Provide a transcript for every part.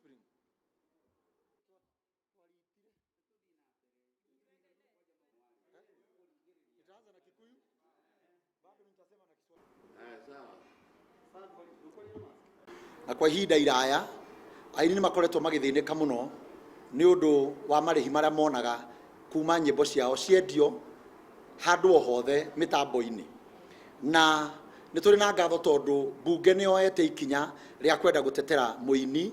Whispering. Nitaanza na Kikuyu. Bado nitasema na Kiswahili. Na kwa ihinda iraya aini nĩ makoretwo magĩthĩnĩka mũno nĩ ũndũ wa marĩhi marĩa monaga kuma nyĩmbo ciao ciendio handũ o hothe mĩtambo-inĩ. Na nĩ tũrĩ na ngatho tondũ mbunge nĩ yoete ikinya rĩa kwenda gũtetera mũini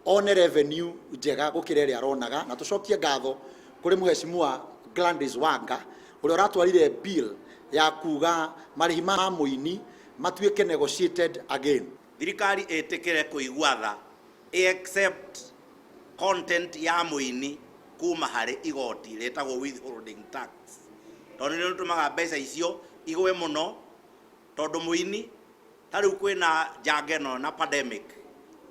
one revenue njega gũkĩra ĩrĩa aronaga. Na tũcokie ngatho kũrĩ Mheshimiwa Gladys Wanga ũrĩa ũratwarire bill ya kuga marĩhi ma mũini matuĩke negotiated again. Thirikari ĩtĩkĩre kũigua tha, ĩ accept content ya mũini kuma harĩ igoti rĩtagwo withholding tax, tondũ nĩrĩo rĩtũmaga mbeca icio igwe mũno. Tondũ mũini ta rĩu kwĩna njanga ĩno na pandemic,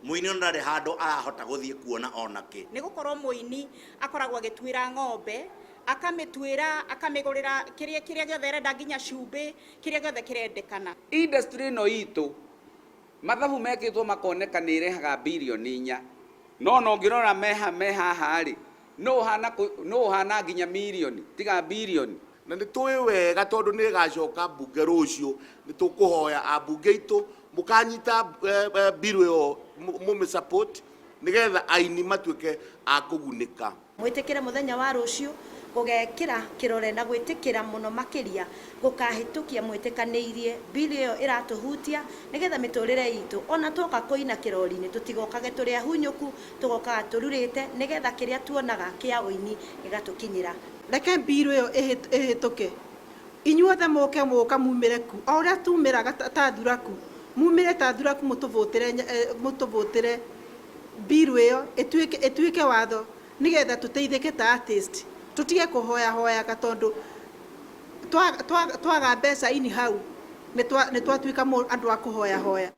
mũini ona ndarĩ handũ arahota gũthiĩ kuona ona kĩ. Nĩ gũkorwo mũini akoragwo agĩtuĩra ng'ombe, akamĩtuĩra, akamĩgũrĩra kĩrĩa kĩrĩa gĩothe arenda, nginya cumbĩ, kĩrĩa gĩothe kĩrendekana. Industry ĩno itũ, mathabu mekĩtwo makoneka nĩ ĩrehaga birioni 4, no na ũngĩrora meha me haha rĩ, no ũhana nginya mirioni tiga birioni. Na nĩ tũĩ wega tondũ nĩ ĩgacoka mbunge rũciũ, nĩ tũkũhoya ambunge aitũ mũkanyita bill ĩyo, mũmĩ support nĩgetha aini matuĩke a kũgunĩka. Mwĩtĩkĩre mũthenya wa rũciũ gũgekĩra kĩrore na gwĩtĩkĩra mũno makĩria gũkahĩtũkia mwĩtĩkanĩirie bili ĩyo ĩratũhutia, nĩgetha mĩtũrĩre itũ ona twoka kũina kĩrori-inĩ tũtigokage tũrĩ ahunyũku, tũgokaga tũrurĩte, nĩgetha kĩrĩa tuonaga kĩa ũini gĩgatũkinyĩra. Reke mbiru ĩyo ĩhĩtũke, inyuothe mũke mũka mumĩre ku o ũrĩa tumĩraga ta thuraku, mumĩre ta thuraku, mũtũvũtĩre mbiru ĩyo ĩtuĩke watho, nĩgetha tũteithĩke ta artist, tũtige kũhoyahoyaga, tondũ twaga mbeca ini hau nĩ twatuĩka andũ a kũhoyahoya.